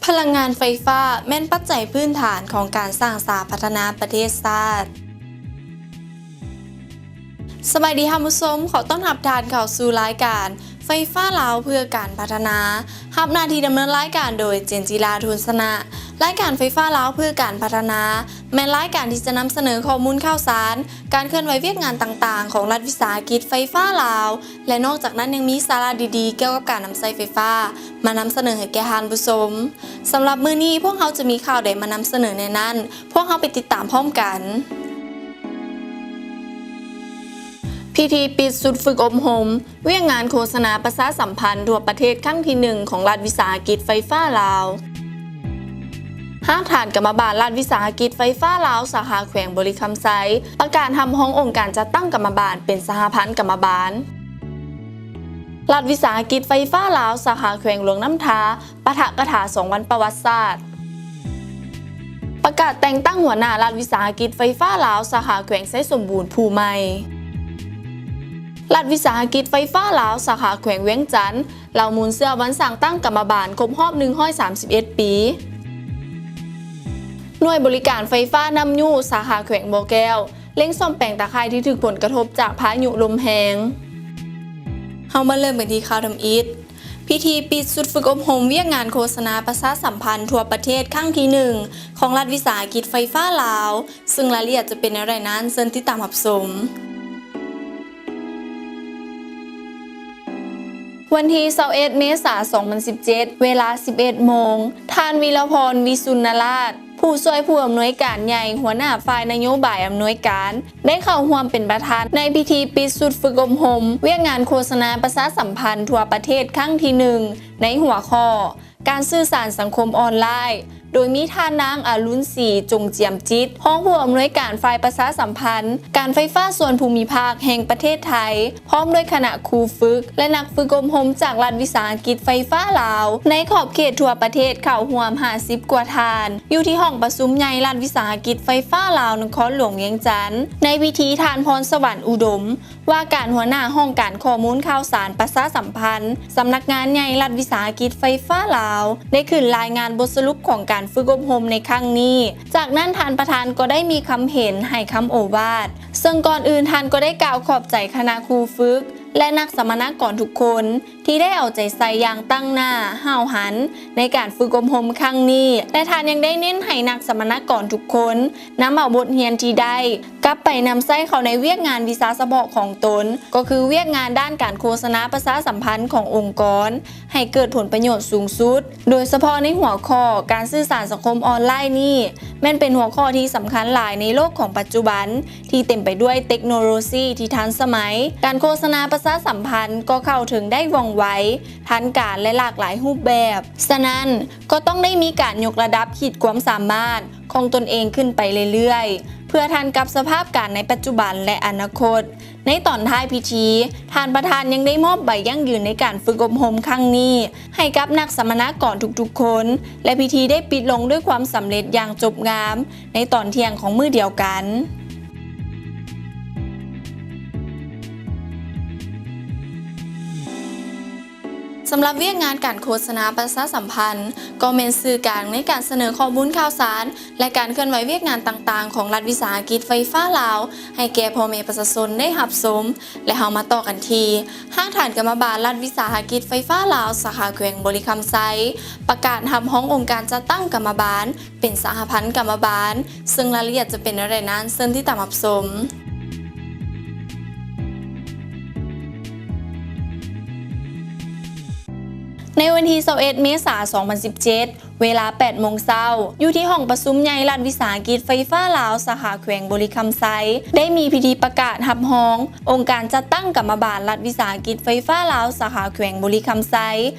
ພະລັງງານໄຟຟ້າແມ່ນປັດໄຈພື້ນຖານຂອງການສ້າງສາພັດທະນາປະເທດຊາດ. ສະບາຍດີທ່ານຜູ້ຊົມ, ຂໍຕ້ອນຮັບທ່ານເຂົ້າສູ່ລາຍການໄຟຟ້າລາວເພື່ອການພັດທະນາ. ຮັບໜ້າທີ່ດຳເນີນລາຍການໂດຍ ເຈນຈິລາ ທູນຊະນະ. ລາຍການໄຟຟ້າລາວເພື່ອການພັດທະນາ ແມ່ນລາຍການທີ່ຈະນຳສະເໜີຂໍ້ມູນຂ່າວສານ, ການເຄື່ອນໄຫວວຽກງານຕ່າງໆຂອງລັດວິສາຫະກິດໄຟຟ້າລາວ ແລະ ນອກຈາກນັ້ນຍັງມີສາລະດີໆກ່ຽວກັບການນຳໃຊ້ໄຟຟ້າມານຳສະເໜີໃຫ້ແກ່ທ່ານຜູ້ຊົມ. ສຳລັບມື້ນີ້ພວກເຮົາຈະມີຂ່າວໃດມານຳສະເໜີແດ່ນັ້ນ, ພວກເຮົາໄປຕິດຕາມພ້ອມກັນ. ພິທີປິດຊຸດຝຶກອົບຮົມວຽກງານໂຄສະນາປະຊາສຳພັນທົ່ວປະເທດຄັ້ງທີໜຶ່ງຂອງລັດວິສາຫະກິດໄຟຟ້າລາວ. ຮາກຖານກຳມະບານລັດວິສາຫະກິດໄຟຟ້າລາວ ສາຂາແຂວງບໍລິຄຳໄຊ ປະກາດຮັບຮອງອົງການຈັດຕັ້ງກຳມະບານເປັນສະຫະພັນກຳມະບານ. ລັດວິສາຫະກິດໄຟຟ້າລາວ ສາຂາແຂວງຫຼວງນ້ຳທາ ປາຖະກະຖາສອງວັນປະຫວັດສາດ. ປະກາດແຕ່ງຕັ້ງຫົວໜ້າລັດວິສາຫະກິດໄຟຟ້າລາວ ສາຂາແຂວງໄຊສົມບູນຜູ້ໃໝ່. ລັດວິສາຫະກິດໄຟຟ້າລາວ ສາຂາແຂວງວຽງຈັນ ເລົ່າມູນເຊື້ອວັນສ້າງຕັ້ງກຳມະບານຄົບຮອບໜຶ່ງຮ້ອຍສາມສິບເອັດປີ. ໜ່ວຍບໍລິການໄຟຟ້ານ້ຳຍູ້ ສາຂາແຂວງບໍ່ແກ້ວ ເລັ່ງສ້ອມແປງຕາຂ່າຍທີ່ຖືກຜົນກະທົບຈາກພາຍຸລົມແຮງ. ເຮົາມາເລີ່ມກັນທີ່ຂ່າວທຳອິດ. ພິທີປິດຊຸດຝຶກອົບຮົມວຽກງານໂຄສະນາປະຊາສຳພັນທົ່ວປະເທດຄັ້ງທີໜຶ່ງຂອງລັດວິສາຫະກິດໄຟຟ້າລາວ, ເຊິ່ງລາຍລະອຽດຈະເປັນແນວໃດນັ້ນ ເຊີນຕິດຕາມຮັບຊົມ. ວັນທີຊາວເອັດ ເມສາ ສອງພັນສິບເຈັດ ເວລາ ສິບເອັດໂມງ, ທ່ານ ວິລະພອນ ວິສຸນນະລາດ ຜູ້ຊ່ວຍຜູ້ອຳນວຍການໃຫຍ່ ຫົວໜ້າຝ່າຍນະໂຍບາຍອຳນວຍການ ໄດ້ເຂົ້າຮ່ວມເປັນປະທານໃນພິທີປິດຊຸດຝຶກອົບຮົມວຽກງານໂຄສະນາປະຊາສຳພັນທົ່ວປະເທດຄັ້ງທີໜຶ່ງ ໃນຫົວຂໍ້ ການສື່ສານສັງຄົມອອນລາຍ, ໂດຍມີທ່ານນາງ ອາລຸນສີ ຈົງຈຽມຈິດ ຮອງຜູ້ອຳນວຍການຝ່າຍປະຊາສຳພັນການໄຟຟ້າສ່ວນພູມິພາກແຫ່ງປະເທດໄທ, ພ້ອມດ້ວຍຄະນະຄູຝຶກ ແລະ ນັກຝຶກອົບຮົມຈາກລັດວິສາຫະກິດໄຟຟ້າລາວ ໃນຂອບເຂດທົ່ວປະເທດເຂົ້າຮ່ວມຫ້າສິບກວ່າທ່ານ ຢູ່ທີ່ຫ້ອງປະຊຸມໃຫຍ່ລັດວິສາຫະກິດໄຟຟ້າລາວ ນະຄອນຫຼວງວຽງຈັນ. ໃນພິທີ ທ່ານ ພອນສະຫວັນ ອຸດົມ ວ່າການຫົວໜ້າຫ້ອງການຂໍ້ມູນຂ່າວສານປະຊາສຳພັນ ສຳນັກງານໃຫຍ່ລັດວິສາຫະກິດໄຟຟ້າລາວ ໄດ້ຂຶ້ນລາຍງານບົດສະຫຼຸບຂອງການຝຶກອົບຮົມໃນຄັ້ງນີ້. ຈາກນັ້ນທ່ານປະທານກໍໄດ້ມີຄຳເຫັນໃຫ້ຄຳໂອວາດ, ເຊິ່ງກ່ອນອື່ນທ່ານກໍໄດ້ກ່າວຂອບໃຈຄະນະຄູຝຶກ ແລະ ນັກສຳມະນາກອນທຸກຄົນ ທີ່ໄດ້ເອົາໃຈໃສ່ຢ່າງຕັ້ງໜ້າຫ້າວຫັນໃນການຝຶກອົບຮົມຄັ້ງນີ້ ແລະ ທ່ານຍັງໄດ້ເນັ້ນໃຫ້ນັກສຳມະນາກອນທຸກຄົນນຳເອົາບົດຮຽນທີ່ໄດ້ ກັບໄປນຳໃຊ້ເຂົ້າໃນວຽກງານວິຊາສະເພາະຂອງຕົນ, ກໍຄືວຽກງານດ້ານການໂຄສະນາປະຊາສຳພັນຂອງອົງກອນ ໃຫ້ເກີດຜົນປະໂຫຍດສູງສຸດ, ໂດຍສະເພາະໃນຫົວຂໍ້ການສື່ສານສັງຄົມອອນລາຍນີ້ ແມ່ນເປັນຫົວຂໍ້ທີ່ສຳຄັນຫຼາຍໃນໂລກຂອງປັດຈຸບັນ ທີ່ເຕັມໄປດ້ວຍເຕັກໂນໂລຊີທີ່ທັນສະໄໝ. ການໂຄສະນາປະຊາສຳພັນກໍເຂົ້າເຖິງໄດ້ວ່ອງໄວ, ທັນການ ແລະ ຫຼາກຫຼາຍຮູບແບບ. ສະນັ້ນ, ກໍຕ້ອງໄດ້ມີການຍົກລະດັບຂີດຄວາມສາມາດຂອງຕົນເອງຂຶ້ນໄປເລື້ອຍໆ ເພື່ອທັນກັບສະພາບການໃນປັດຈຸບັນ ແລະ ອະນາຄົດ. ໃນຕອນທ້າຍພິທີ, ທ່ານປະທານຍັງໄດ້ມອບໃບຢັ້ງຢືນໃນການຝຶກອົບຮົມຄັ້ງນີ້ ໃຫ້ກັບນັກສຳມະນາກອນທຸກໆຄົນ ແລະ ພິທີໄດ້ປິດລົງດ້ວຍຄວາມສຳເລັດຢ່າງຈົບງາມໃນຕອນທ່ຽງຂອງມື້ດຽວກັນ. ສຳລັບວຽກງານການໂຄສະນາປະຊາສຳພັນ ກໍແມ່ນສື່ກາງໃນການສະເໜີຂໍ້ມູນຂ່າວສານ ແລະ ການເຄື່ອນໄຫວວຽກງານຕ່າງໆຂອງລັດວິສາຫະກິດໄຟຟ້າລາວ ໃຫ້ແກ່ພໍ່ແມ່ປະຊາຊົນໄດ້ຮັບຊົມ. ແລະ ເຮົາມາຕໍ່ກັນທີ່ ຮາກຖານກຳມະບານລັດວິສາຫະກິດໄຟຟ້າລາວ ສາຂາແຂວງບໍລິຄຳໄຊ ປະກາດຮັບຮອງອົງການຈັດຕັ້ງກຳມະບານ ເປັນສະຫະພັນກຳມະບານ, ເຊິ່ງລາຍລະອຽດຈະເປັນແນວໃດນັ້ນ ເຊີນຕິດຕາມຮັບຊົມ. ໃນວັນທີຊາວເອັດ ເມສາ ສອງພັນສິບເຈັດ ເວລາ ແປດໂມງເຊົ້າ ຢູ່ທີ່ຫ້ອງປະຊຸມໃຫຍ່ລັດວິສາຫະກິດໄຟຟ້າລາວ ສາຂາແຂວງບໍລິຄຳໄຊ ໄດ້ມີພິທີປະກາດຮັບຮອງອົງການຈັດຕັ້ງກຳມະບານລັດວິສາຫະກິດໄຟຟ້າລາວ ສາຂາແຂວງບໍລິຄຳໄຊ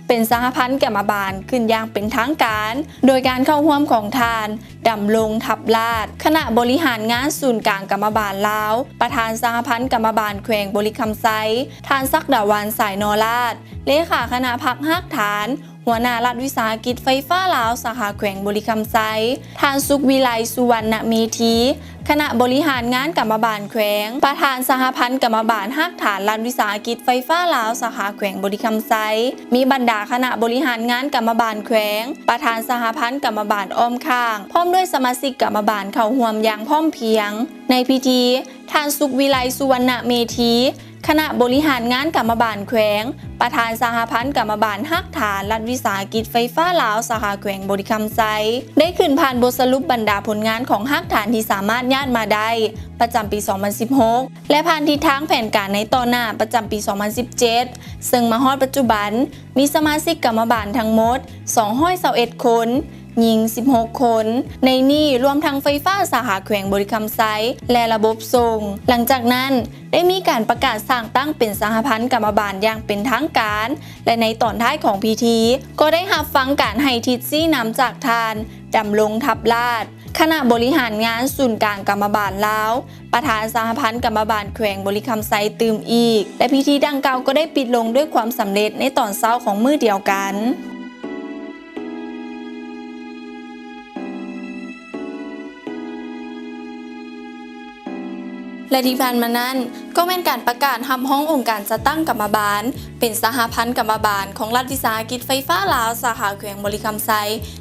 ເປັນສະຫະພັນກຳມະບານຂຶ້ນຢ່າງເປັນທາງການ ໂດຍການເຂົ້າຮ່ວມຂອງທ່ານ ດຳລົງ ທັບລາດ ຄະນະບໍລິຫານງານສູນກາງກຳມະບານລາວ, ປະທານສະຫະພັນກຳມະບານແຂວງບໍລິຄຳໄຊ, ທ່ານ ສັກດາວັນ ສາຍນໍລາດ ເລຂາຄະນະພັກຮາກຖານ, ຫົວໜ້າລັດວິສາຫະກິດໄຟຟ້າລາວ ສາຂາແຂວງບໍລິຄຳໄຊ, ທ່ານ ສຸກວິໄລ ສຸວັນນະເມທີ ຄະນະບໍລິຫານງານກຳມະບານແຂວງ, ປະທານສະຫະພັນກຳມະບານຮາກຖານລັດວິສາຫະກິດໄຟຟ້າລາວ ສາຂາແຂວງບໍລິຄຳໄຊ, ມີບັນດາຄະນະບໍລິຫານງານກຳມະບານແຂວງ, ປະທານສະຫະພັນກຳມະບານອ້ອມຂ້າງ, ພ້ອມດ້ວຍສະມາຊິກກຳມະບານເຂົ້າຮ່ວມຢ່າງພ້ອມພຽງ. ໃນພິທີ, ທ່ານ ສຸກວິໄລ ສຸວັນນະເມທີ ຄະນະບໍລິຫານງານກຳມະບານແຂວງ, ປະທານສະຫະພັນກຳມະບານຮາກຖານລັດວິສາຫະກິດໄຟຟ້າລາວ ສາຂາແຂວງບໍລິຄຳໄຊ ໄດ້ຂຶ້ນຜ່ານບົດສະຫຼຸບບັນດາຜົນງານຂອງຮາກຖານທີ່ສາມາດຍາດມາໄດ້ ປະຈຳປີສອງພັນສິບຫົກ ແລະ ຜ່ານທິດທາງແຜນການໃນຕໍ່ໜ້າ ປະຈຳປີສອງພັນສິບເຈັດ ເຊິ່ງມາຮອດປັດຈຸບັນ ມີສະມາຊິກກຳມະບານທັງໝົດສອງຮ້ອຍຊາວເອັດຄົນ, ຍິງສິບຫົກຄົນ, ໃນນີ້ລວມທັງໄຟຟ້າສາຂາແຂວງບໍລິຄຳໄຊ ແລະ ລະບົບສົ່ງ. ຫຼັງຈາກນັ້ນ ໄດ້ມີການປະກາດສ້າງຕັ້ງເປັນສະຫະພັນກຳມະບານຢ່າງເປັນທາງການ ແລະ ໃນຕອນທ້າຍຂອງພິທີ ກໍໄດ້ຮັບຟັງການໃຫ້ທິດຊີ້ນຳຈາກທ່ານ ດຳລົງ ທັບລາດ ຄະນະບໍລິຫານງານສູນກາງກຳມະບານລາວ, ປະທານສະຫະພັນກຳມະບານແຂວງບໍລິຄຳໄຊຕື່ມອີກ ແລະ ພິທີດັ່ງກ່າວກໍໄດ້ປິດລົງດ້ວຍຄວາມສຳເລັດໃນຕອນເຊົ້າຂອງມື້ດຽວກັນ. ແລະ ທີ່ຜ່ານມານັ້ນ ກໍແມ່ນການປະກາດຮັບຮອງອົງການຈັດຕັ້ງກຳມະບານ ເປັນສະຫະພັນກຳມະບານຂອງລັດວິສາຫະກິດໄຟຟ້າລາວ ສາຂາແຂວງບໍລິຄຳໄຊ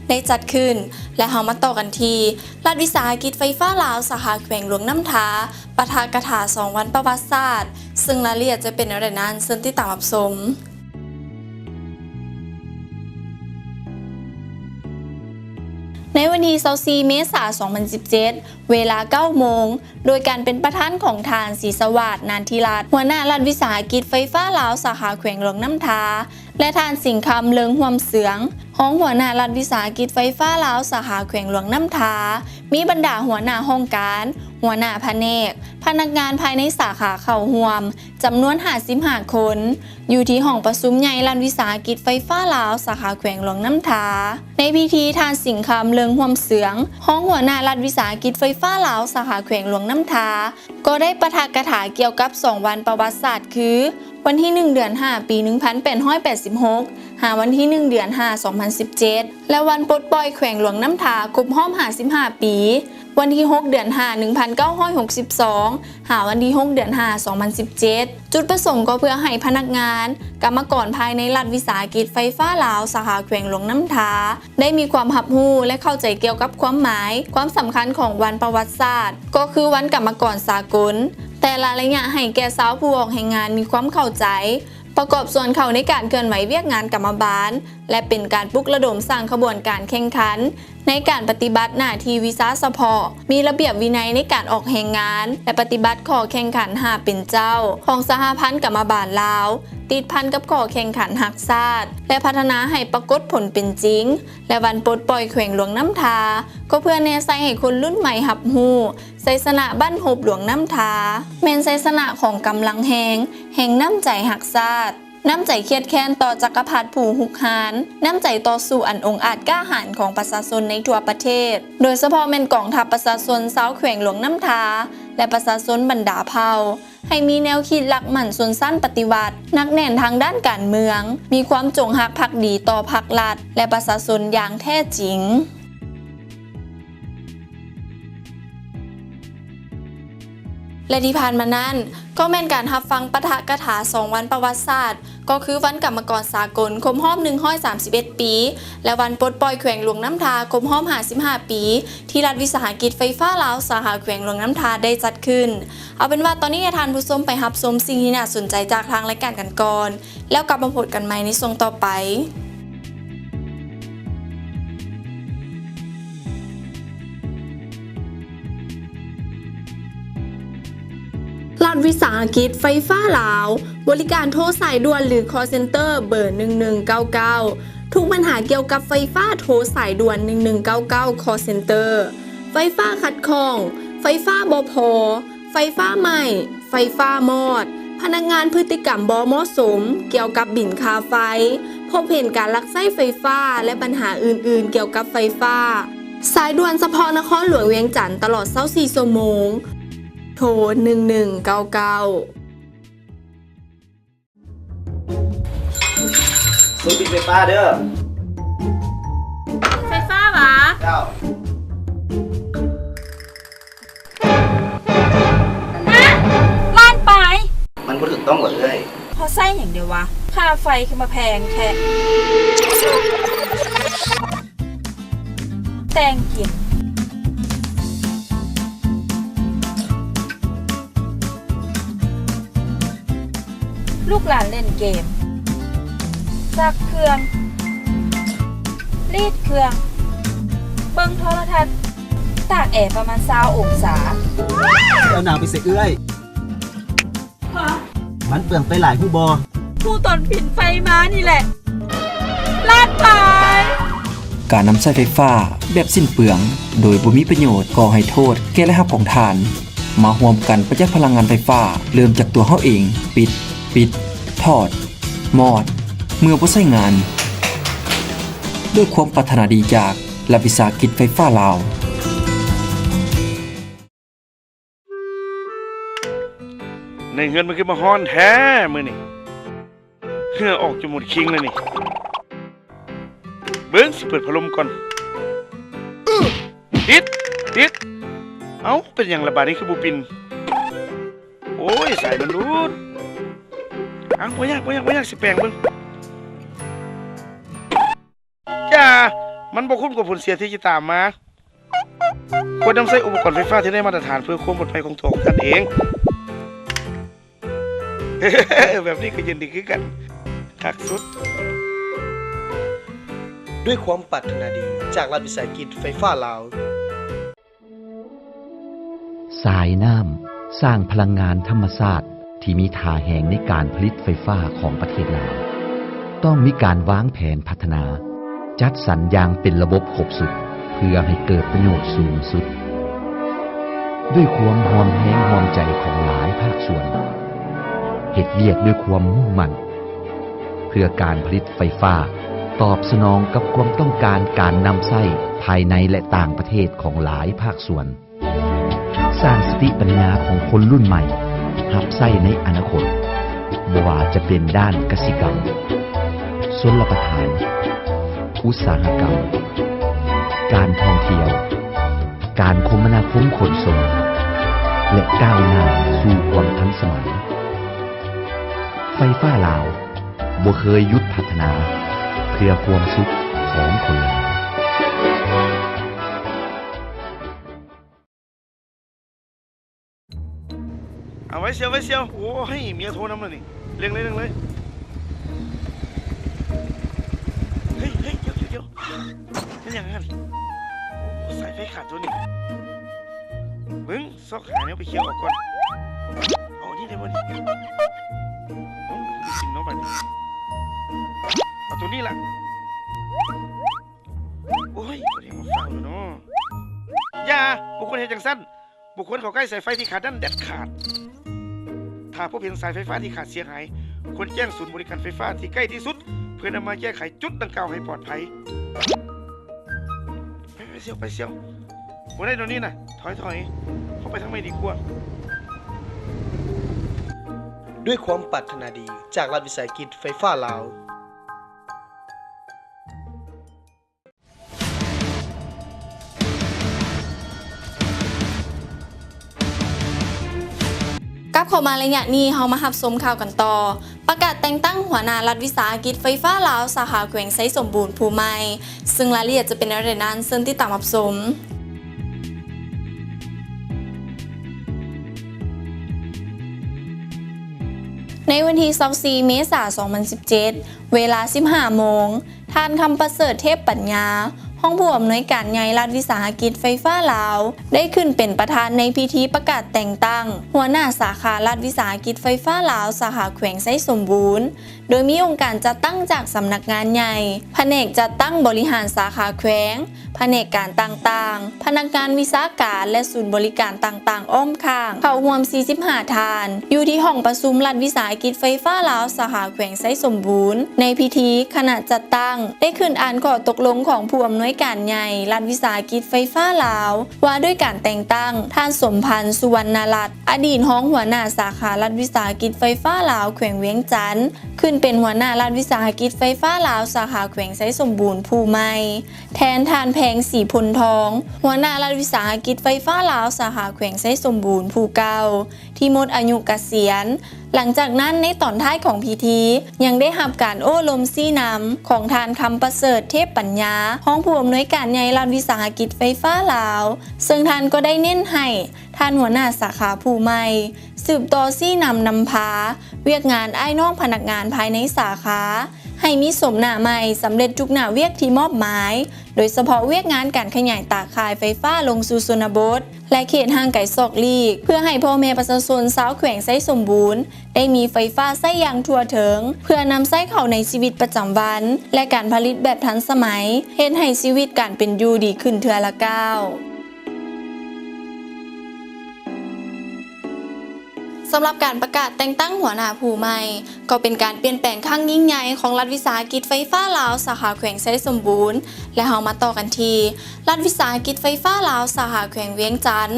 ໄດ້ຈັດຂຶ້ນ ແລະ ເຮົາມາຕໍ່ກັນທີ່ ລັດວິສາຫະກິດໄຟຟ້າລາວ ສາຂາແຂວງຫຼວງນ້ຳທາ ປາຖະກະຖາສອງວັນປະຫວັດສາດ ເຊິ່ງລາຍລະອຽດຈະເປັນແນວໃດນັ້ນ ເຊີນຕິດຕາມຮັບຊົມ. ໃນວັນທີຊາວສີ່ເມສາສອງພັນສິບເຈັດ ເວລາເກົ້າໂມງ ໂດຍການເປັນປະທານຂອງທ່ານ ສີສະຫວາດ ນານທິລັດ ຫົວໜ້າລັດວິສາຫະກິດໄຟຟ້າລາວ ສາຂາແຂວງຫຼວງນ້ຳທາ ແລະ ທ່ານ ສິງຄຳ ເລີງຮ່ວມເຊືອງ ຮອງຫົວໜ້າລັດວິສາຫະກິດໄຟຟ້າລາວ ສາຂາແຂວງຫຼວງນ້ຳທາ, ມີບັນດາຫົວໜ້າຫ້ອງການ, ຫົວໜ້າພະແນກ, ພະນັກງານພາຍໃນສາຂາເຂົ້າຮ່ວມ ຈຳນວນຫ້າສິບຫ້າຄົນ ຢູ່ທີ່ຫ້ອງປະຊຸມໃຫຍ່ລັດວິສາຫະກິດໄຟຟ້າລາວ ສາຂາແຂວງຫຼວງນ້ຳທາ. ໃນພິທີ ທ່ານ ສິງຄຳ ເລີງຮ່ວມເຊືອງ ຮອງຫົວໜ້າລັດວິສາຫະກິດໄຟຟ້າລາວ ສາຂາແຂວງຫຼວງນ້ຳທາ ກໍໄດ້ປາຖະກະຖາກ່ຽວກັບສອງວັນປະຫວັດສາດ ຄື ວັນທີໜຶ່ງ ເດືອນຫ້າ ປີໜຶ່ງພັນແປດຮ້ອຍແປດສິບຫົກ ຫາວັນທີໜຶ່ງ ເດືອນຫ້າ ສອງພັນສິບເຈັດ ແລະ ວັນປົດປ່ອຍແຂວງຫຼວງນ້ຳທາຄົບຮອບຫ້າສິບຫ້າປີ ວັນທີຫົກ ເດືອນຫ້າ ໜຶ່ງພັນເກົ້າຮ້ອຍຫົກສິບສອງ ຫາວັນທີຫົກ ເດືອນຫ້າ ສອງພັນສິບເຈັດ. ຈຸດປະສົງກໍເພື່ອໃຫ້ພະນັກງານ, ກຳມະກອນພາຍໃນລັດວິສາຫະກິດໄຟຟ້າລາວ ສາຂາແຂວງຫຼວງນ້ຳທາ ໄດ້ມີຄວາມຮັບຮູ້ ແລະ ເຂົ້າໃຈກ່ຽວກັບຄວາມໝາຍ, ຄວາມສຳຄັນຂອງວັນປະຫວັດສາດ ກໍຄືວັນກຳມະກອນສາກົນ ແຕ່ລະໄລຍະ ໃຫ້ແກ່ຊາວຜູ້ອອກແຮງງານມີຄວາມເຂົ້າໃຈ, ປະກອບສ່ວນເຂົ້າໃນການເຄື່ອນໄຫວວຽກງານກຳມະບານ ແລະ ເປັນການປຸກລະດົມສ້າງຂະບວນການແຂ່ງຂັນ ໃນການປະຕິບັດໜ້າທີ່ວິຊາສະເພາະ, ມີລະບຽບວິໄນໃນການອອກແຮງງານ ແລະ ປະຕິບັດຂໍ້ແຂ່ງຂັນຫ້າເປັນເຈົ້າ ຂອງສະຫະພັນກຳມະບານລາວ, ຕິດພັນກັບຂໍ້ແຂ່ງຂັນຮັກຊາດ ແລະ ພັດທະນາໃຫ້ປາກົດຜົນເປັນຈິງ ແລະ ວັນປົດປ່ອຍແຂວງຫຼວງນ້ຳທາ ກໍເພື່ອແນໃສ່ໃຫ້ຄົນລຸ້ນໃໝ່ຮັບຮູ້, ໄຊຊະນະບັ້ນຮົບຫຼວງນ້ຳທາ ແມ່ນໄຊຊະນະຂອງກຳລັງແຮງ, ແຫ່ງນ້ຳໃຈຮັກຊາດ, ນ້ຳໃຈຄຽດແຄ້ນຕໍ່ຈັກກະພັດຜູ້ຮຸກຮານ, ນ້ຳໃຈຕໍ່ສູ້ອັນອົງອາດກ້າຫານຂອງປະຊາຊົນໃນທົ່ວປະເທດ, ໂດຍສະເພາະແມ່ນກອງທັບປະຊາຊົນຊາວແຂວງຫຼວງນ້ຳທາ ແລະ ປະຊາຊົນບັນດາເຜົ່າ ໃຫ້ມີແນວຄິດຫຼັກໝັ້ນຊົນຊັ້ນປະຕິວັດ, ໜັກແໜ້ນທາງດ້ານການເມືອງ, ມີຄວາມຈົງຮັກພັກດີຕໍ່ພັກລັດ ແລະ ປະຊາຊົນຢ່າງແທ້ຈິງ. ແລະ ທີ່ຜ່ານມານັ້ນ ກໍແມ່ນການຮັບຟັງປາຖະກະຖາສອງວັນປະຫວັດສາດ ກໍຄືວັນກຳມະກອນສາກົນຄົບຮອບໜຶ່ງຮ້ອຍສາມສິບເອັດປີ ແລະ ວັນປົດປ່ອຍແຂວງຫຼວງນ້ຳທາຄົບຮອບຫ້າສິບຫ້າປີ ທີ່ລັດວິສາຫະກິດໄຟຟ້າລາວ ສາຂາແຂວງຫຼວງນ້ຳທາໄດ້ຈັດຂຶ້ນ. ເອົາເປັນວ່າຕອນນີ້ໃຫ້ທ່ານຜູ້ຊົມໄປຮັບຊົມສິ່ງທີ່ໜ້າສົນໃຈຈາກທາງລາຍການກັນກ່ອນ ແລ້ວກັບມາພົບກັນໃໝ່ໃນຊ່ວງຕໍ່ໄປ. ລັດວິສາຫະກິດໄຟຟ້າລາວ ບໍລິການໂທສາຍດ່ວນ ຫຼື ຄອລເຊັນເຕີ ເບີໜຶ່ງໜຶ່ງເກົ້າເກົ້າ ທຸກບັນຫາກ່ຽວກັບໄຟຟ້າ ໂທສາຍດ່ວນໜຶ່ງໜຶ່ງເກົ້າເກົ້າ ຄອລເຊັນເຕີ. ໄຟຟ້າຂັດຂ້ອງ, ໄຟຟ້າບໍ່ພໍ, ໄຟຟ້າໄໝ້, ໄຟຟ້າມອດ, ພະນັກງານພຶດຕິກຳບໍ່ເໝາະສົມກ່ຽວກັບບິນຄ່າໄຟ, ພົບເຫັນການລັກໃຊ້ໄຟຟ້າ ແລະ ບັນຫາອື່ນໆກ່ຽວກັບໄຟຟ້າ. ສາຍດ່ວນສະເພາະນະຄອນຫຼວງວຽງຈັນ ຕະຫຼອດຊາວສີ່ຊົ່ວໂມງ. ໂທ ໜຶ່ງໜຶ່ງເກົ້າເກົ້າ. ສູນຜະລິດໄຟຟ້າເດີ້. ຮະ ລ້ານປາຍ ມັນບໍ່ຖືກຕ້ອງຫວາເອື້ອຍ? ເພາະໃຊ້ຫຍັງເດວະ? ຄ່າໄຟຄືມາແພງແທ້. ແຕ່ງກິນ ລູກຫຼານຫຼິ້ນເກມ ຊັກເຄື່ອງ ລີດເຄື່ອງ ເບິ່ງໂທລະທັດ ຕາກແອປະມານຊາວອົງສາ. ເຈົ້ານາງໄປໃສເອື້ອຍ? ມັນເປືອງໄຟຫຼາຍຮູ້ບໍ່? ຮູ້ຕອນຜິງໄຟມານີ້ແຫຼະ ລ້ານປາຍ. ການນຳໃຊ້ໄຟຟ້າແບບສິ້ນເປືອງ ໂດຍບໍ່ມີປະໂຫຍດ ກໍ່ໃຫ້ໂທດແກ່ລາຍຮັບຂອງທ່ານ. ມາຮ່ວມກັນປະຢັດພະລັງງານໄຟຟ້າ ເລີ່ມຈາກຕົວເຮົາເອງ. ປິດ, ປິດ, ຖອດ, ມອດ ເມື່ອບໍ່ໃຊ້ງານ. ດ້ວຍຄວາມປາດຖະໜາດີຈາກລັດວິສາຫະກິດໄຟຟ້າລາວ. ໃນເຮືອນມັນຄືມາຮ້ອນແທ້ມື້ນີ້ ເຫື່ອອອກຈົນໝົດຄີງແລ້ວນີ້. ເບິ່ງ ຊິເປີດພັດລົມກ່ອນ. ຕິດ ຕິດ ເອົ້າ ເປັນຫຍັງລະບາດນີ້ຄືບໍ່ປິ່ນ? ໂອ້ຍ ສາຍມັນຫຼຸດ. ເອົ້າ ບໍ່ຍາກ ບໍ່ຍາກ ບໍ່ຍາກ ຊິແປງເບິ່ງ. ຢ່າ ມັນບໍ່ຄຸ້ມກັບຜົນເສຍທີ່ຈະຕາມມາ. ຄວນນຳໃຊ້ອຸປະກອນໄຟຟ້າທີ່ໄດ້ມາດຕະຖານເພື່ອຄວາມປອດໄພຂອງຕົວຂອງທ່ານເອງ. ແບບນີ້ກໍເຢັນດີຄືກັນ ຄັກສຸດ. ດ້ວຍຄວາມປາດຖະໜາດີຈາກລັດວິສາຫະກິດໄຟຟ້າລາວ. ສາຍນ້ຳ ສ້າງພະລັງງານທຳມະຊາດທີ່ມີທ່າແຮງໃນການຜະລິດໄຟຟ້າຂອງປະເທດລາວ ຕ້ອງມີການວາງແຜນພັດທະນາ ຈັດສັນຢ່າງເປັນລະບົບຄົບຊຸດ ເພື່ອໃຫ້ເກີດປະໂຫຍດສູງສຸດ. ດ້ວຍຄວາມຮ່ວມແຮງຮ່ວມໃຈຂອງຫຼາຍພາກສ່ວນ ເຮັດວຽກດ້ວຍຄວາມມຸ່ງໝັ້ນ ເພື່ອການຜະລິດໄຟຟ້າ ຕອບສະໜອງກັບຄວາມຕ້ອງການການນຳໃຊ້ພາຍໃນ ແລະ ຕ່າງປະເທດຂອງຫຼາຍພາກສ່ວນ. ສ້າງສະຕິປັນຍາຂອງຄົນລຸ້ນໃໝ່ຮັບໃຊ້ໃນອະນາຄົດ, ບໍ່ວ່າຈະເປັນດ້ານກະສິກຳ, ຊົນລະປະທານ, ອຸດສາຫະກຳ, ການທ່ອງທ່ຽວ, ການຄົມມະນາຄົມຂົນສົ່ງ ແລະ ກ້າວໜ້າສູ່ຄວາມທັນສະໄໝ. ໄຟຟ້າລາວບໍ່ເຄີຍຢຸດພັດທະນາເພື່ອຄວາມສຸກຂອງຄົນລາວ. ເອົາໄວ້ຊຽວ ໄວ້ຊຽວ. ໂອ້ຍ ເມຍໂທນຳແລ້ວນີ້. ເລັ່ງເລີຍ ເລັ່ງເລີຍ. ເຮີ້ຍ ເຮີ້ຍ ດຽວ ດຽວ ດຽວ. ແມ່ນຫຍັງຫັ້ນ? ໂອ້ ສາຍໄຟຂາດຕົວນີ້. ເບິ່ງ ຊອກຫາແນວໄປເຄຍອອກກ່ອນ. ເອົານີ້ໄດ້ບໍ່ນີ້? ເອົ້າ ກິນເນາະບັດນີ້. ເອົາຕົວນີ້ລະ. ໂອ້ຍ ບໍ່ໄດ້ມາເຝົ້າຢູ່ເນາະ. ຢ່າ ບໍ່ຄວນເຮັດຈັ່ງຊັ້ນ. ບໍ່ຄວນເຂົ້າໃກ້ສາຍໄຟທີ່ຂາດນັ້ນເດັດຂາດ. ຖ້າພົບເຫັນສາຍໄຟຟ້າທີ່ຂາດເສຍຫາຍ, ຄວນແຈ້ງສູນບໍລິການໄຟຟ້າທີ່ໃກ້ທີ່ສຸດ ເພື່ອນຳມາແກ້ໄຂຈຸດດັ່ງກ່າວໃຫ້ປອດໄພ. ໄປ ໄປຊຽວ ໄປຊຽວ. ບໍ່ໄດ້ດອກນີ້ນະ. ຖອຍ ຖອຍ. ເຂົ້າໄປທາງໃໝ່ດີກວ່າ. ດ້ວຍຄວາມປາດຖະໜາດີຈາກລັດວິສາຫະກິດໄຟຟ້າລາວ. ກັບເຂົ້າມາໄລຍະນີ້, ເຮົາມາຮັບຊົມຂ່າວກັນຕໍ່. ປະກາດແຕ່ງຕັ້ງຫົວໜ້າລັດວິສາຫະກິດໄຟຟ້າລາວ ສາຂາແຂວງໄຊສົມບູນຜູ້ໃໝ່, ເຊິ່ງລາຍລະອຽດຈະເປັນແນວໃດນັ້ນ, ເຊີນຕິດຕາມຮັບຊົມ. ໃນວັນທີຊາວສີ່ ເມສາ ສອງພັນສິບເຈັດ ເວລາ ສິບຫ້າໂມງ, ທ່ານ ຄຳປະເສີດ ເທບປັນຍາ ຮອງຜູ້ອຳນວຍການໃຫຍ່ລັດວິສາຫະກິດໄຟຟ້າລາວ ໄດ້ຂຶ້ນເປັນປະທານໃນພິທີປະກາດແຕ່ງຕັ້ງຫົວໜ້າສາຂາລັດວິສາຫະກິດໄຟຟ້າລາວ ສາຂາແຂວງໄຊສົມບູນ, ໂດຍມີອົງການຈັດຕັ້ງຈາກສຳນັກງານໃຫຍ່, ພະແນກຈັດຕັ້ງບໍລິຫານສາຂາແຂວງ, ພະແນກການຕ່າງໆ, ພະນັກງານວິຊາການ ແລະ ສູນບໍລິການຕ່າງໆອ້ອມຂ້າງ ເຂົ້າຮ່ວມ ສີ່ສິບຫ້າ ທ່ານ, ຢູ່ທີ່ຫ້ອງປະຊຸມລັດວິສາຫະກິດໄຟຟ້າລາວ ສາຂາແຂວງໄຊສົມບູນ. ໃນພິທີ, ຄະນະຈັດຕັ້ງໄດ້ຂຶ້ນອ່ານຂໍ້ຕົກລົງຂອງຜູ້ອຳນວຍ ການໃຫຍ່ລັດວິສາຫະກິດໄຟຟ້າລາວ ວ່າດ້ວຍການແຕ່ງຕັ້ງທ່ານ ສົມພັນ ສຸວັນນະລັດ ອະດີດຮອງຫົວໜ້າສາຂາລັດວິສາຫະກິດໄຟຟ້າລາວແຂວງວຽງຈັນ ຂຶ້ນເປັນຫົວໜ້າລັດວິສາຫະກິດໄຟຟ້າລາວສາຂາແຂວງໄຊສົມບູນຜູ້ໃໝ່ ແທນທ່ານ ແພງ ສີພົນທອງ ຫົວໜ້າລັດວິສາຫະກິດໄຟຟ້າລາວສາຂາແຂວງໄຊສົມບູນຜູ້ເກົ່າ ທີ່ໝົດອາຍຸກະສຽນ. ຫຼັງຈາກນັ້ນໃນຕອນທ້າຍຂອງພິທີ ຍັງໄດ້ຮັບການໂອ້ລົມຊີ້ນຳຂອງທ່ານ ຄຳປະເສີດ ເທບປັນຍາ ຮອງຜູ້ອຳນວຍການໃຫຍ່ລັດວິສາຫະກິດໄຟຟ້າລາວ, ເຊິ່ງທ່ານກໍໄດ້ເນັ້ນໃຫ້ທ່ານຫົວໜ້າສາຂາຜູ້ໃໝ່ ສືບຕໍ່ຊີ້ນຳນຳພາວຽກງານອ້າຍນ້ອງພະນັກງານພາຍໃນສາຂາ ໃຫ້ມີໂສມໜ້າໃໝ່, ສຳເລັດທຸກໜ້າວຽກທີ່ມອບໝາຍ, ໂດຍສະເພາະວຽກງານການຂະຫຍາຍຕາຂ່າຍໄຟຟ້າລົງສູ່ຊົນນະບົດ ແລະ ເຂດຫ່າງໄກສອກຫຼີກ, ເພື່ອໃຫ້ພໍ່ແມ່ປະຊາຊົນຊາວແຂວງໄຊສົມບູນ ໄດ້ມີໄຟຟ້າໃຊ້ຢ່າງທົ່ວເຖິງ ເພື່ອນຳໃຊ້ເຂົ້າໃນຊີວິດປະຈຳວັນ ແລະ ການຜະລິດແບບທັນສະໄໝ, ເຮັດໃຫ້ຊີວິດການເປັນຢູ່ດີຂຶ້ນເທື່ອລະກ້າວ. ສຳລັບການປະກາດແຕ່ງຕັ້ງຫົວໜ້າຜູ້ໃໝ່ ກໍເປັນການປ່ຽນແປງຄັ້ງຍິ່ງໃຫຍ່ຂອງລັດວິສາຫະກິດໄຟຟ້າລາວ ສາຂາແຂວງໄຊສົມບູນ ແລະ ເຮົາມາຕໍ່ກັນທີ່ ລັດວິສາຫະກິດໄຟຟ້າລາວ ສາຂາແຂວງວຽງຈັນ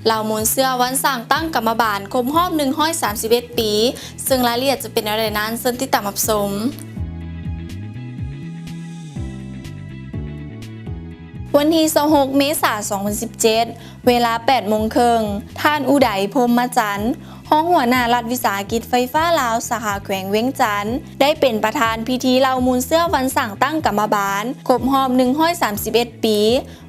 ເລົ່າມູນເຊື້ອວັນສ້າງຕັ້ງກຳມະບານຄົບຮອບໜຶ່ງຮ້ອຍສາມສິບເອັດປີ, ເຊິ່ງລາຍລະອຽດຈະເປັນແນວໃດນັ້ນ ເຊີນຕິດຕາມຮັບຊົມ. ວັນທີຊາວຫົກ ເມສາ ສອງພັນສິບເຈັດ ເວລາແປດໂມງເຄິ່ງ, ທ່ານ ອຸໄດ ພົມມະຈັນ ຮອງຫົວໜ້າລັດວິສາຫະກິດໄຟຟ້າລາວ ສາຂາແຂວງວຽງຈັນ ໄດ້ເປັນປະທານພິທີເລົ່າມູນເຊື້ອວັນສ້າງຕັ້ງກຳມະບານຄົບຮອບໜຶ່ງຮ້ອຍສາມສິບເອັດປີ,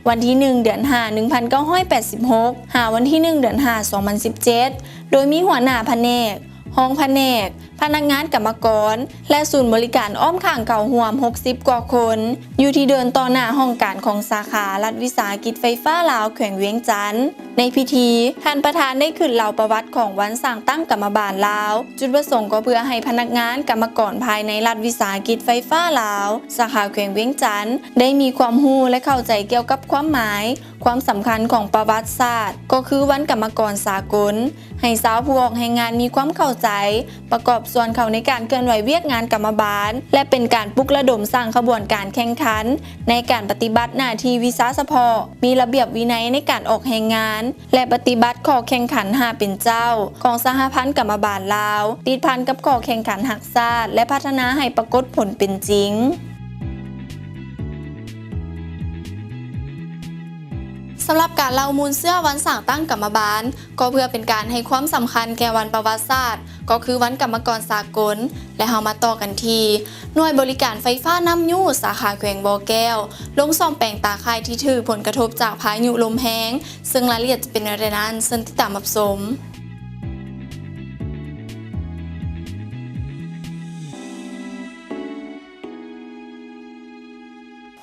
ວັນທີໜຶ່ງ ເດືອນຫ້າ ໜຶ່ງພັນເກົ້າຮ້ອຍແປດສິບຫົກ ຫາວັນທີໜຶ່ງ ເດືອນຫ້າ ສອງພັນສິບເຈັດ ໂດຍມີຫົວໜ້າພະແນກ, ຮອງພະແນກ, ພະນັກງານກຳມະກອນ ແລະ ສູນບໍລິການອ້ອມຂ້າງເຂົ້າຮ່ວມຫົກສິບກວ່າຄົນ ຢູ່ທີ່ເດີ່ນຕໍ່ໜ້າຫ້ອງການຂອງສາຂາລັດວິສາຫະກິດໄຟຟ້າລາວແຂວງວຽງຈັນ. ໃນພິທີ, ທ່ານປະທານໄດ້ຂຶ້ນເລົ່າປະຫວັດຂອງວັນສ້າງຕັ້ງກຳມະບານລາວ, ຈຸດປະສົງກໍເພື່ອໃຫ້ພະນັກງານ, ກຳມະກອນພາຍໃນລັດວິສາຫະກິດໄຟຟ້າລາວ ສາຂາແຂວງວຽງຈັນ ໄດ້ມີຄວາມຮູ້ ແລະ ເຂົ້າໃຈກ່ຽວກັບຄວາມໝາຍ, ຄວາມສຳຄັນຂອງປະຫວັດສາດ ກໍຄືວັນກຳມະກອນສາກົນ, ໃຫ້ຊາວຜູ້ອອກແຮງງານມີຄວາມເຂົ້າໃຈ, ປະກອບສ່ວນເຂົ້າໃນການເຄື່ອນໄຫວວຽກງານກຳມະບານ ແລະ ເປັນການປຸກລະດົມສ້າງຂະບວນການແຂ່ງຂັນໃນການປະຕິບັດໜ້າທີ່ວິຊາສະເພາະ, ມີລະບຽບວິໄນໃນການອອກແຮງງານ ແລະ ປະຕິບັດຂໍ້ແຂ່ງຂັນຫ້າເປັນເຈົ້າຂອງສະຫະພັນກຳມະບານລາວ, ຕິດພັນກັບຂໍ້ແຂ່ງຂັນຮັກຊາດ ແລະ ພັດທະນາໃຫ້ປາກົດຜົນເປັນຈິງ. ສຳລັບການເລົ່າມູນເຊື້ອວັນສ້າງຕັ້ງກຳມະບານ ກໍເພື່ອເປັນການໃຫ້ຄວາມສຳຄັນແກ່ວັນປະຫວັດສາດ ກໍຄືວັນກຳມະກອນສາກົນ ແລະ ເຮົາມາຕໍ່ກັນທີ່ ໜ່ວຍບໍລິການໄຟຟ້ານ້ຳຍູ້ ສາຂາແຂວງບໍ່ແກ້ວ ລົງສ້ອມແປງຕາຂ່າຍທີ່ຖືກຜົນກະທົບຈາກພາຍຸລົມແຮງ, ເຊິ່ງລາຍລະອຽດຈະເປັນແນວໃດນັ້ນ ເຊີນຕິດຕາມຮັບຊົມ.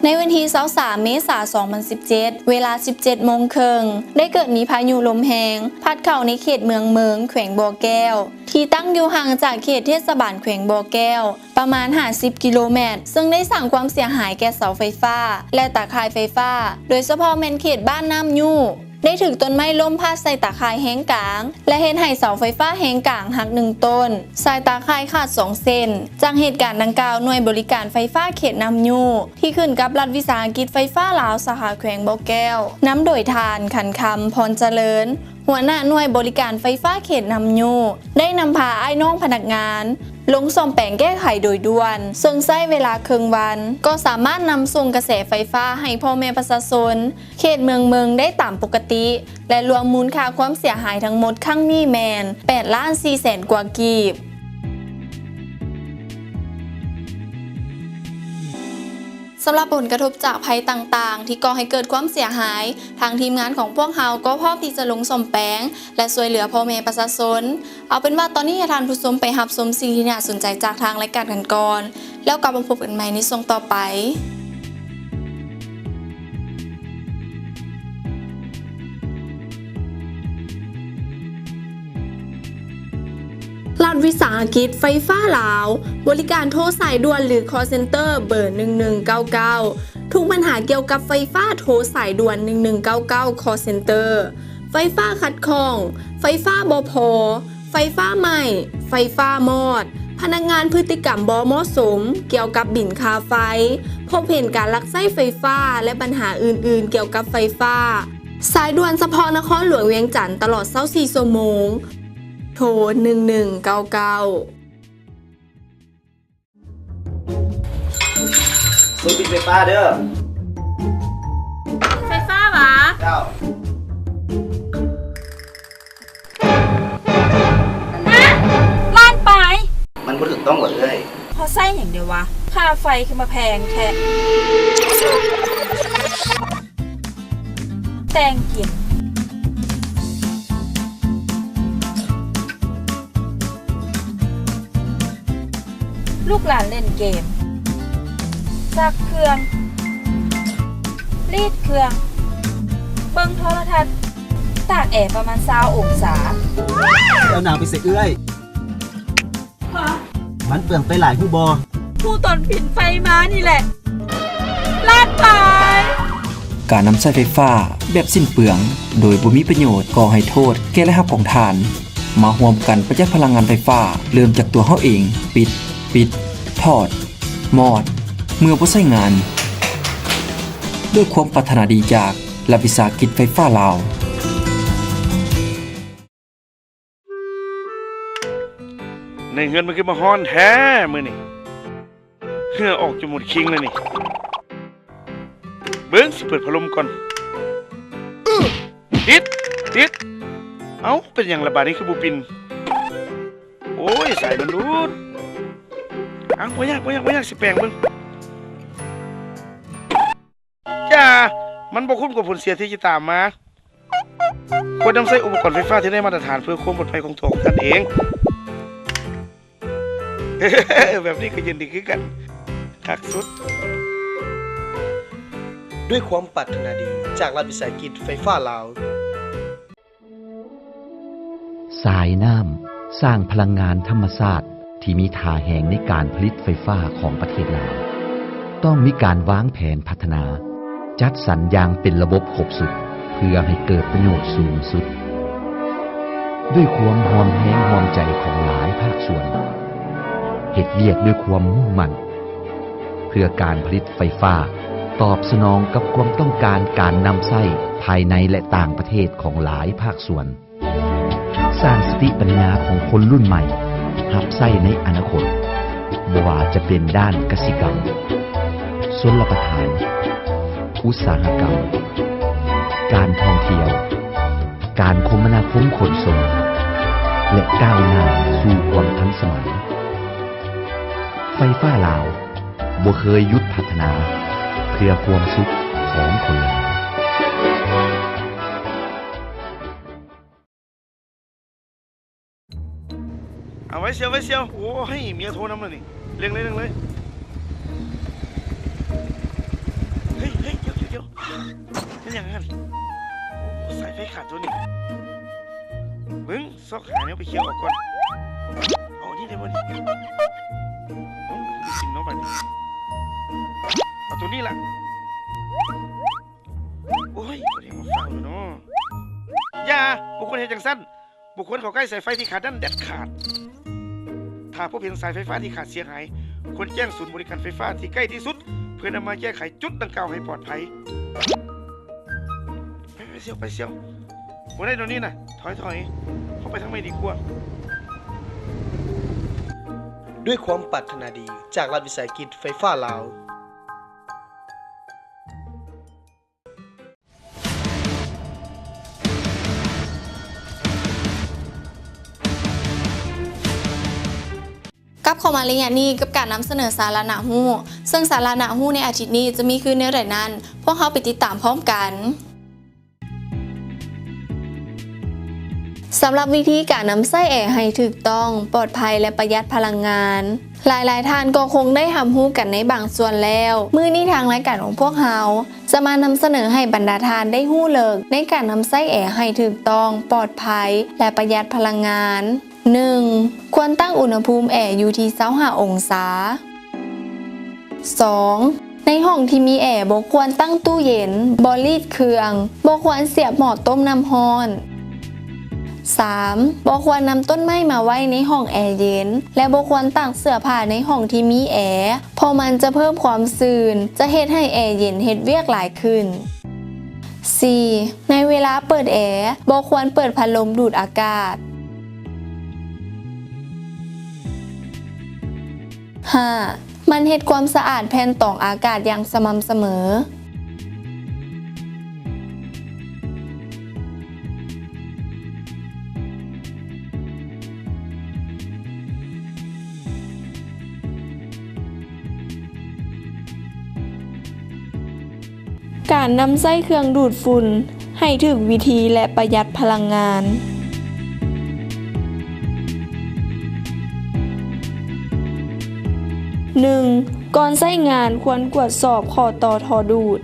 ໃນວັນທີຊາວສາມ ເມສາ ສອງພັນສິບເຈັດ ເວລາສິບເຈັດໂມງເຄິ່ງ ໄດ້ເກີດມີພາຍຸລົມແຮງພັດເຂົ້າໃນເຂດເມືອງເມີງ ແຂວງບໍ່ແກ້ວ ທີ່ຕັ້ງຢູ່ຫ່າງຈາກເຂດເທດສະບານແຂວງບໍ່ແກ້ວປະມານຫ້າສິບກິໂລແມັດ, ເຊິ່ງໄດ້ສ້າງຄວາມເສຍຫາຍແກ່ເສົາໄຟຟ້າ ແລະ ຕາຂ່າຍໄຟຟ້າ, ໂດຍສະເພາະແມ່ນເຂດບ້ານນ້ຳຍູ້ ໄດ້ຖືກຕົ້ນໄມ້ລົ້ມພາດໃສ່ຕາຂ່າຍແຮງກາງ ແລະ ເຮັດໃຫ້ເສົາໄຟຟ້າແຮງກາງຫັກໜຶ່ງຕົ້ນ, ສາຍຕາຂ່າຍຂາດສອງເສັ້ນ. ຈາກເຫດການດັ່ງກ່າວ, ໜ່ວຍບໍລິການໄຟຟ້າເຂດນ້ຳຍູ້ ທີ່ຂຶ້ນກັບລັດວິສາຫະກິດໄຟຟ້າລາວ ສາຂາແຂວງບໍ່ແກ້ວ ນຳໂດຍທ່ານ ຂັນຄຳ ພອນຈະເລີນ ຫົວໜ້າໜ່ວຍບໍລິການໄຟຟ້າເຂດນ້ຳຍູ້ ໄດ້ນຳພາອ້າຍນ້ອງພະນັກງານ ລົງສ້ອມແປງແກ້ໄຂໂດຍດ່ວນ, ເຊິ່ງໃຊ້ເວລາເຄິ່ງວັນ ກໍສາມາດນຳສົ່ງກະແສໄຟຟ້າໃຫ້ພໍ່ແມ່ປະຊາຊົນ ເຂດເມືອງເມິງໄດ້ຕາມປົກກະຕິ ແລະ ລວມມູນຄ່າຄວາມເສຍຫາຍທັງໝົດຄັ້ງນີ້ແມ່ນແປດລ້ານສີ່ແສນກວ່າກີບ. ສຳລັບຜົນກະທົບຈາກໄພຕ່າງໆ ທີ່ກໍ່ໃຫ້ເກີດຄວາມເສຍຫາຍ, ທາງທີມງານຂອງພວກເຮົາກໍພ້ອມທີ່ຈະລົງສ້ອມແປງ ແລະ ຊ່ວຍເຫຼືອພໍ່ແມ່ປະຊາຊົນ. ເອົາເປັນວ່າຕອນນີ້ໃຫ້ທ່ານຜູ້ຊົມໄປຮັບຊົມສິ່ງທີ່ໜ້າສົນໃຈຈາກທາງລາຍການກັນກ່ອນ, ແລ້ວກັບມາພົບກັນໃໝ່ໃນຊ່ວງຕໍ່ໄປ. ລັດວິສາຫະກິດໄຟຟ້າລາວ ບໍລິການໂທສາຍດ່ວນ ຫຼື ຄອລເຊັນເຕີ ເບີໜຶ່ງໜຶ່ງເກົ້າເກົ້າ. ທຸກບັນຫາກ່ຽວກັບໄຟຟ້າ ໂທສາຍດ່ວນໜຶ່ງໜຶ່ງເກົ້າເກົ້າ ຄອລເຊັນເຕີ. ໄຟຟ້າຂັດຂ້ອງ, ໄຟຟ້າບໍ່ພໍ, ໄຟຟ້າໄໝ້, ໄຟຟ້າມອດ, ພະນັກງານພຶດຕິກຳບໍ່ເໝາະສົມກ່ຽວກັບບິນຄ່າໄຟ, ພົບເຫັນການລັກໃຊ້ໄຟຟ້າ ແລະ ບັນຫາອື່ນໆກ່ຽວກັບໄຟຟ້າ. ສາຍດ່ວນສະເພາະນະຄອນຫຼວງວຽງຈັນ ຕະຫຼອດຊາວສີ່ຊົ່ວໂມງ. ໂທ ໜຶ່ງໜຶ່ງເກົ້າເກົ້າ. ສູນປິດໄຟຟ້າເດີ້. ໄຟຟ້າຫວາ? ເຈົ້າ. ຮະ? ລ້ານປາຍ? ມັນບໍ່ຖືກຕ້ອງຫວາເອື້ອຍ? ເພາະໃຊ້ຫຍັງເດວະ? ຄ່າໄຟຄືມາແພງແທ້. ແຕ່ງກິນ ລູກຫຼານເລ່ນເກມ ຊັກເຄື່ອງ ລີດເຄື່ອງ ເບິ່ງໂທລະທັດ ຕາກແອປະມານຊາວອົງສາ. ແລ້ວນາງໄປໃສເອື້ອຍ? ມັນເປືອງໄຟຫຼາຍຮູ້ບໍ່? ຮູ້ຕອນປິ່ນໄຟມານີ້ແຫຼະ. ລ້ານປາຍ. ການນຳໃຊ້ໄຟຟ້າແບບສິ້ນເປືອງ ໂດຍບໍ່ມີປະໂຫຍດ ກໍ່ໃຫ້ໂທດແກ່ລາຍຮັບຂອງທ່ານ. ມາຮ່ວມກັນປະຢັດພະລັງງານໄຟຟ້າ ເລີ່ມຈາກຕົວເຮົາເອງ. ປິດ, ປິດ, ຖອດ, ມອດ ເມື່ອບໍ່ໃຊ້ງານ. ດ້ວຍຄວາມປາດຖະໜາດີຈາກລັດວິສາຫະກິດໄຟຟ້າລາວ. ໃນເຮືອນມັນຄືມາຮ້ອນແທ້ມື້ນີ້ ເຫື່ອອອກຈົນໝົດຄີງແລ້ວນີ້. ເບິ່ງ ຊິເປີດພັດລົມກ່ອນ. ຕິດ ຕິດ. ເອົ້າ ເປັນຫຍັງລະບາດນີ້ຄືບໍ່ປິ່ນ? ໂອ້ຍ ສາຍມັນຫຼຸດ. ເອົ້າ ບໍ່ຍາກ ບໍ່ຍາກ ບໍ່ຍາກ ຊິແປງເບິ່ງ. ຢ່າ ມັນບໍ່ຄຸ້ມກັບຜົນເສຍທີ່ຈະຕາມມາ. ຄວນນຳໃຊ້ອຸປະກອນໄຟຟ້າທີ່ໄດ້ມາດຕະຖານເພື່ອຄວາມປອດໄພຂອງຕົວຂອງທ່ານເອງ. ແບບນີ້ກໍເຢັນດີຄືກັນ. ຄັກສຸດ. ດ້ວຍຄວາມປາດຖະໜາດີຈາກລັດວິສາຫະກິດໄຟຟ້າລາວ. ສາຍນ້ຳ ສ້າງພະລັງງານທຳມະຊາດທີ່ມີທ່າແຮງໃນການຜະລິດໄຟຟ້າຂອງປະເທດລາວ ຕ້ອງມີການວາງແຜນພັດທະນາ ຈັດສັນຢ່າງເປັນລະບົບຄົບຊຸດ ເພື່ອໃຫ້ເກີດປະໂຫຍດສູງສຸດ. ດ້ວຍຄວາມຮ່ວມແຮງຮ່ວມໃຈຂອງຫຼາຍພາກສ່ວນ, ເຮັດວຽກດ້ວຍຄວາມມຸ່ງໝັ້ນ ເພື່ອການຜະລິດໄຟຟ້າ ຕອບສະໜອງກັບຄວາມຕ້ອງການການນຳໃຊ້ພາຍໃນ ແລະ ຕ່າງປະເທດຂອງຫຼາຍພາກສ່ວນ, ສ້າງສະຕິປັນຍາຂອງຄົນລຸ້ນໃໝ່ຮັບໃຊ້ໃນອະນາຄົດ, ບໍ່ວ່າຈະເປັນດ້ານກະສິກຳ, ຊົນລະປະທານ, ອຸດສາຫະກຳ, ການທ່ອງທ່ຽວ, ການຄົມມະນາຄົມຂົນສົ່ງ ແລະ ກ້າວໜ້າສູ່ຄວາມທັນສະໄໝ. ໄຟຟ້າລາວບໍ່ເຄີຍຢຸດພັດທະນາເພື່ອຄວາມສຸກຂອງຄົນລາວ. ເອົາໄວ້ຊຽວ ໄວ້ຊຽວ. ໂອ້ຍ ເມຍໂທນຳແລ້ວນີ້. ເລັ່ງເລີຍ ເລັ່ງເລີຍ. ເຮີ້ຍ ເຮີ້ຍ ດຽວ ດຽວ ດຽວ. ເປັນຫຍັງຫັ້ນ? ໂອ້ ສາຍໄຟຂາດຕົວນີ້. ເບິ່ງ ຊອກຫາແນວໄປເຄຍອອກກ່ອນ. ເອົານີ້ໄດ້ບໍ່ນີ້? ເອົາ ໄປກິນເນາະບັດນີ້. ເອົາຕົວນີ້ລະ. ໂອ້ຍ ບໍ່ໄດ້ມາເຝົ້າຢູ່ເນາະ. ຢ່າ ບໍ່ຄວນເຮັດຈັ່ງຊັ້ນ. ບໍ່ຄວນເຂົ້າໃກ້ສາຍໄຟທີ່ຂາດນັ້ນເດັດຂາດ. ຖ້າພົບເຫັນສາຍໄຟຟ້າທີ່ຂາດເສຍຫາຍ, ຄວນແຈ້ງສູນບໍລິການໄຟຟ້າທີ່ໃກ້ທີ່ສຸດ ເພື່ອນຳມາແກ້ໄຂຈຸດດັ່ງກ່າວໃຫ້ປອດໄພ. ໄປ ໄປຊຽວ ໄປຊຽວ. ບໍ່ໄດ້ດອກນີ້ນະ. ຖອຍ ຖອຍ. ເຮົາໄປທາງໃໝ່ດີກວ່າ. ດ້ວຍຄວາມປາດຖະໜາດີຈາກລັດວິສາຫະກິດໄຟຟ້າລາວ. ກັບເຂົ້າມາໄລຍະນີ້ກັບການນຳສະເໜີສາລະໜ້າຮູ້, ເຊິ່ງສາລະໜ້າຮູ້ໃນອາທິດນີ້ຈະມີຄືແນວໃດນັ້ນ, ພວກເຮົາໄປຕິດຕາມພ້ອມກັນ. ສຳລັບວິທີການນຳໃຊ້ແອໃຫ້ຖືກຕ້ອງ, ປອດໄພ ແລະ ປະຢັດພະລັງງານ, ຫຼາຍໆທ່ານກໍຄົງໄດ້ຮັບຮູ້ກັນໃນບາງສ່ວນແລ້ວ. ມື້ນີ້ທາງລາຍການຂອງພວກເຮົາ ຈະມານຳສະເໜີໃຫ້ບັນດາທ່ານໄດ້ຮູ້ເລິກໃນການນຳໃຊ້ແອໃຫ້ຖືກຕ້ອງ, ປອດໄພ ແລະ ປະຢັດພະລັງງານ. ໜຶ່ງ, ຄວນຕັ້ງອຸນຫະພູມແອຢູ່ທີ່ຊາວຫ້າອົງສາ. ສອງ, ໃນຫ້ອງທີ່ມີແອບໍ່ຄວນຕັ້ງຕູ້ເຢັນ, ບໍ່ລີດເຄື່ອງ, ບໍ່ຄວນສຽບໝໍ້ຕົ້ມນ້ຳຮ້ອນ. ສາມ ບໍ່ຄວນນຳຕົ້ນໄມ້ມາໄວ້ໃນຫ້ອງແອເຢັນ ແລະ ບໍ່ຄວນຕາກເສື້ອຜ້າໃນຫ້ອງທີ່ມີແອ, ເພາະມັນຈະເພີ່ມຄວາມຊື້ນ, ຈະເຮັດໃຫ້ແອເຢັນເຮັດວຽກຫຼາຍຂຶ້ນ. ສີ່ ໃນເວລາເປີດແອ, ບໍ່ຄວນເປີດພັດລົມດູດອາກາດ. ຫ້າ ໝັ່ນເຮັດຄວາມສະອາດແຜ່ນຕອງອາກາດຢ່າງສະໝ່ຳສະເໝີ. ການນຳໃຊ້ເຄື່ອງດູດຝຸ່ນໃຫ້ຖືກວິທີ ແລະ ປະຢັດພະລັງງານ. ໜຶ່ງ ກ່ອນໃຊ້ງານຄວນກວດສອບຂໍ້ຕໍ່ທໍ່ດູດ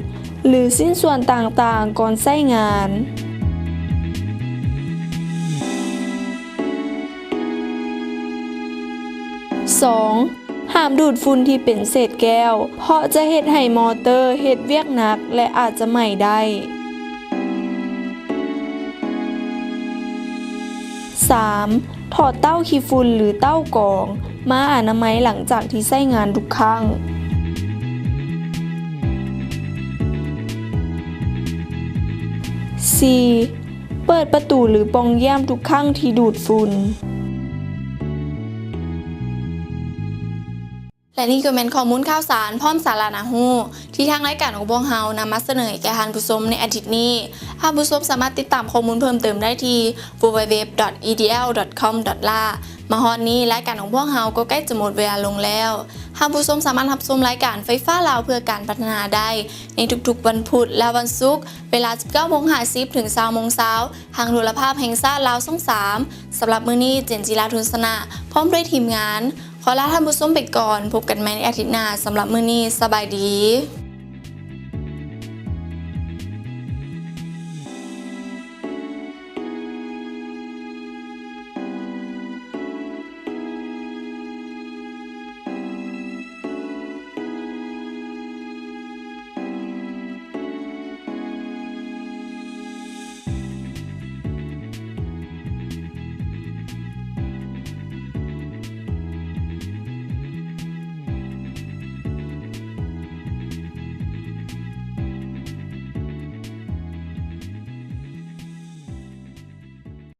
ຫຼື ຊິ້ນສ່ວນຕ່າງໆກ່ອນໃຊ້ງານ. ສອງ ຫ້າມດູດຝຸ່ນທີ່ເປັນເສດແກ້ວ ເພາະຈະເຮັດໃຫ້ມໍເຕີເຮັດວຽກໜັກ ແລະ ອາດຈະໄໝ້ໄດ້. ສາມ ຖອດເຕົ້າຂີ້ຝຸ່ນ ຫຼື ເຕົ້າກອງ ມາອະນາໄມຫຼັງຈາກທີ່ໃຊ້ງານທຸກຄັ້ງ. ສີ່ ເປີດປະຕູ ຫຼື ປ່ອງຢ້ຽມທຸກຄັ້ງທີ່ດູດຝຸ່ນ. ແລະ ນີ້ກໍແມ່ນຂໍ້ມູນຂ່າວສານ ພ້ອມສາລະໜ້າຮູ້ ທີ່ທາງລາຍການຂອງພວກເຮົານຳມາສະເໜີແກ່ທ່ານຜູ້ຊົມໃນອາທິດນີ້. ທ່ານຜູ້ຊົມສາມາດຕິດຕາມຂໍ້ມູນເພີ່ມເຕີມໄດ້ທີ່ www.edl.com.la. ມາຮອດນີ້ ລາຍການຂອງພວກເຮົາກໍໃກ້ຈະໝົດເວລາລົງແລ້ວ. ທ່ານຜູ້ຊົມສາມາດຮັບຊົມລາຍການໄຟຟ້າລາວເພື່ອການພັດທະນາໄດ້ໃນທຸກໆວັນພຸດ ແລະ ວັນສຸກ ເວລາສິບເກົ້າໂມງຫ້າສິບ ເຖິງ ຊາວໂມງເຊົ້າ ທາງໂທລະພາບແຫ່ງຊາດລາວຊ່ອງສາມ. ສຳລັບມື້ນີ້ ເຈນ ຈິລາ ທຸນຊະນະ ພ້ອມດ້ວຍທີມງານ ຂໍລາທ່ານຜູ້ຊົມໄປກ່ອນ. ພົບກັນໃໝ່ໃນອາທິດໜ້າ. ສຳລັບມື້ນີ້ ສະບາຍດີ.